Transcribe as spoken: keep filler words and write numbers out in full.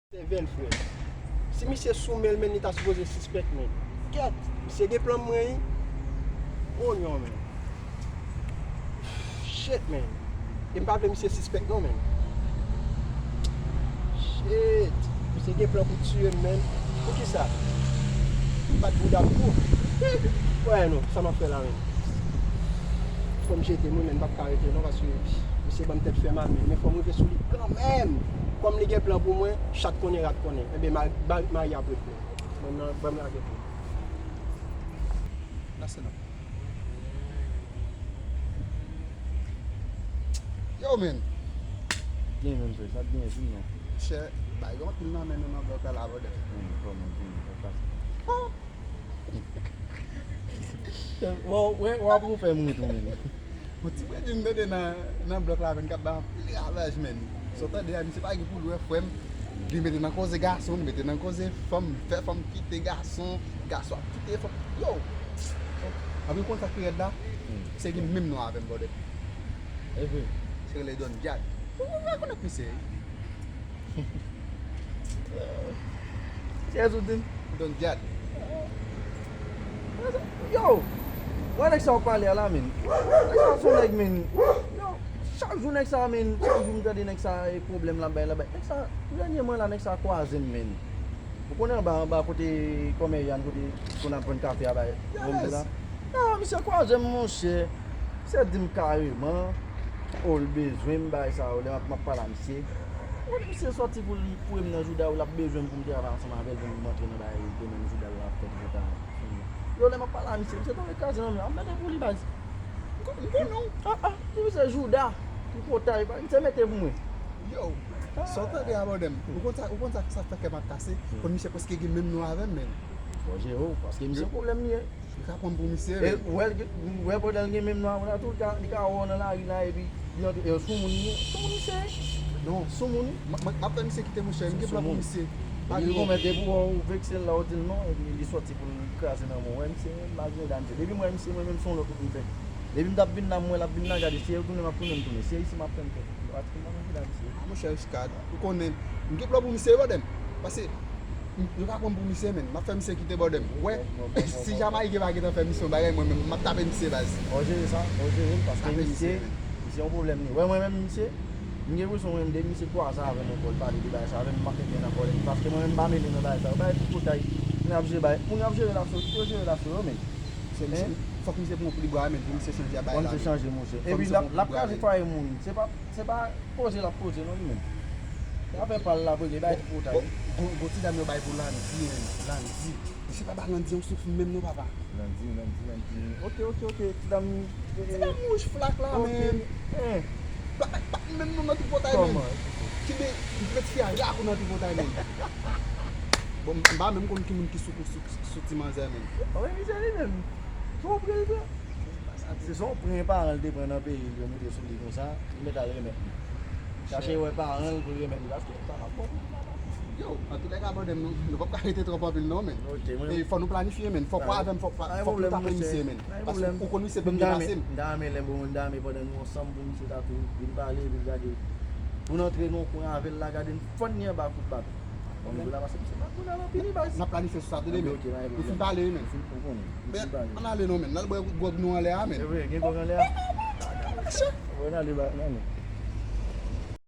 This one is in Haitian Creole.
Sèvèl, frè. Si misye sou men l, men, li ta sipoze sispèk, men. Kèt, misye gen plan mwen, wi. Onyon, men. Shit, men. E m pa vle misye sispèk, non, men. Shit. Misye gen plan pou tiye m, men. Poukisa? M bat bouda m tou. Wè, non, sa m ap fè la, men. Fò m jete m, wi, men m p ap ka rete, non, paske misye ban m tèt fè mal, men, men fò m rive sou li kanmenm. Kòm li gen plan pou mwen, chat konnen, rat konnen. Enben, ma-, ma-, mari ap ret mwen. Mwen nan, ban m lage pou. Lase non. Yo, men. Gen menm frè, sa t genyen, vini non. Chè, bay yon anpil nan men nou nan blòk la, la, brother. Hmm, kòman, vini, sa k pase? Oh! Bon, wè, wè, w ap fè m ri tou, men. Yon ti bredin m tande nan, nan blòk la, men, k ap bay anpil ravaj, men. Sa w tande a, misye pa gen pou l wè frè m. Li mete nan koze gason, li mete nan koze fanm, fè fanm kite gason, gason ap kite fanm. Yo! Anpi w konn sa k pi rèd la? Hmm. Se gen menm non avè m, brother. E vre? Se rele Don Jad. Ou rekonèt misye? Kiyès ou di m? Don Jad. Yo! Wè nèg sa w pale a la, men. Nèg sa se yon nèg, men. Yo, chak jou nèg sa, men. Chak jou m tande nèg sa, e pwoblèm l ap bay, l ap bay. Nèg sa, dènyèman la, nèg sa kwaze m, men. Ou konnen anba, anba kote kòmè Yann, kote konn ap vann kafe a bay. Yes. Nan, misye kwaze m, monchè. Misye di m kareman, o, l bezwen m, bagay sa yo, lè m ap, m ap pale a misye. Ou konnen misye sòti pou l, pou m nan jouda, ou l ap bezwen m pou m travay ansanm avè l, pou m antre nan bagay domèn jouda l la, fè tout sa. Yo, lè m ap pale a misye, misye tonbe kraze nan men, ap mete pou li, baz. M konnen w. Ah, ah, li misye jouda, tripotay, misye mete pou mwen. Yo, sa w tande a, brother m? Ou konn sa, ou konn sa, sa fè kè m ap kase? Konn misye prèske gen menm non avè m, men. Fò jere w, paske misye pwoblèm li ye. Li ka pran m pou misye, men. Ou wè l gen, ou wè pandan l gen menm non avè w la tou, li ka, li ka wè w nan lari la, epi li antre, e, soumoun li ye. Soumoun misye ye. Non. Soumoun wi. M, m, m ap fè misye kite, monchè, m gen plan pou misye. Epi li konmèt depi w wè w vekse l la, w di l non, epi li sòti pou l kraze nan men w. Wè misye, m pa gen dan misye. Depi m wè misye, mwen menm se yon lòt wout m fè. Depi m t ap vin la, m wè l ap vin la, gade, se retounen m ap tounen, m tounen. Se isit m ap fè m fè. Pratikman nan vila misye. Ah, monchè, Richcard, ou konnen, m gen plan pou misye, brother m. Paske, m, yo ka pran m pou misye, men. M ap fè misye kite, brother m. Ou wè, si Jamayiken pa gentan fè misye yon bagay, mwen menm, m ap tape misye, baz. Fò w jere sa, fò w jere l, paske misye, misye yon pwoblèm li. Wè, mwen menm, misye, m gen enpresyon, mwen menm, depi misye kwaze avè m ankò, l pale de bagay sa avè m, m ap fè byen nan kòlèt. Paske mwen menm, m pa mele nan bagay sa. Bagay tripotay, moun ap jere bagay, moun ap jere la sou, yo jere la sou yo, men. Se misye, fòk misye pran pli bwa, men, pou misye chanje a bay la, men. Fòk misye chanje, monchè. Epi l ap, l ap kraze fwaye moun. Se pa, se pa koze l ap koze, non, li menm. Se afè pa l l ap regle, bay tripotay. Bon, bon, bon, ti dam yo bay pou Landy, men, Landy. Misye pa ba Landy yon souf menm, non, papa. Landy, Landy, Landy. Ok, ok, ok, ti dam. Ti dam wouj flak la, men. Menm non nan tripotay, men. Kòman? Ki de, m prèske a rakou nan tripotay, men. Bon, m pa menm konn ki moun ki sou, sou, sou ti manzè, men. Wi, misye li menm. Se yon pran l pran. Se yon pran paran l te pran nan peyi l, yo mete sou li konsa, li mèt al remèt li. Chache wè paran l pou l remèt li, paske sa p ap bon pou li, papa. Yo, antoulèka, brother m, nou, nou p ap ka rete twòp anpil non, men. Ok, mwen. E fò nou planifye, men. Fòk w avè m, fòk, fòk nou tape misye, men. Paske ou konn misye pi byen pase m. M ta renmen lè m, m ta renmen pandan nou ansanm pou misye ta tou vin pale, vin gade. Pou n antre nan yon kwen avè l la, gade n fann li anba kout baton. Bon, nou la pase misye pa kounye a nan pini baz. N ap planifye sou Satade, men. Ok, pa gen pwoblèm. Nou fin pale, men. Fin, ou konnen. Nou fin pale. Ann ale non, men. N al bwè gwòg nou anlè a, men. Se vre, gen gwòg anlè a. Wè, n ale ba, n ale.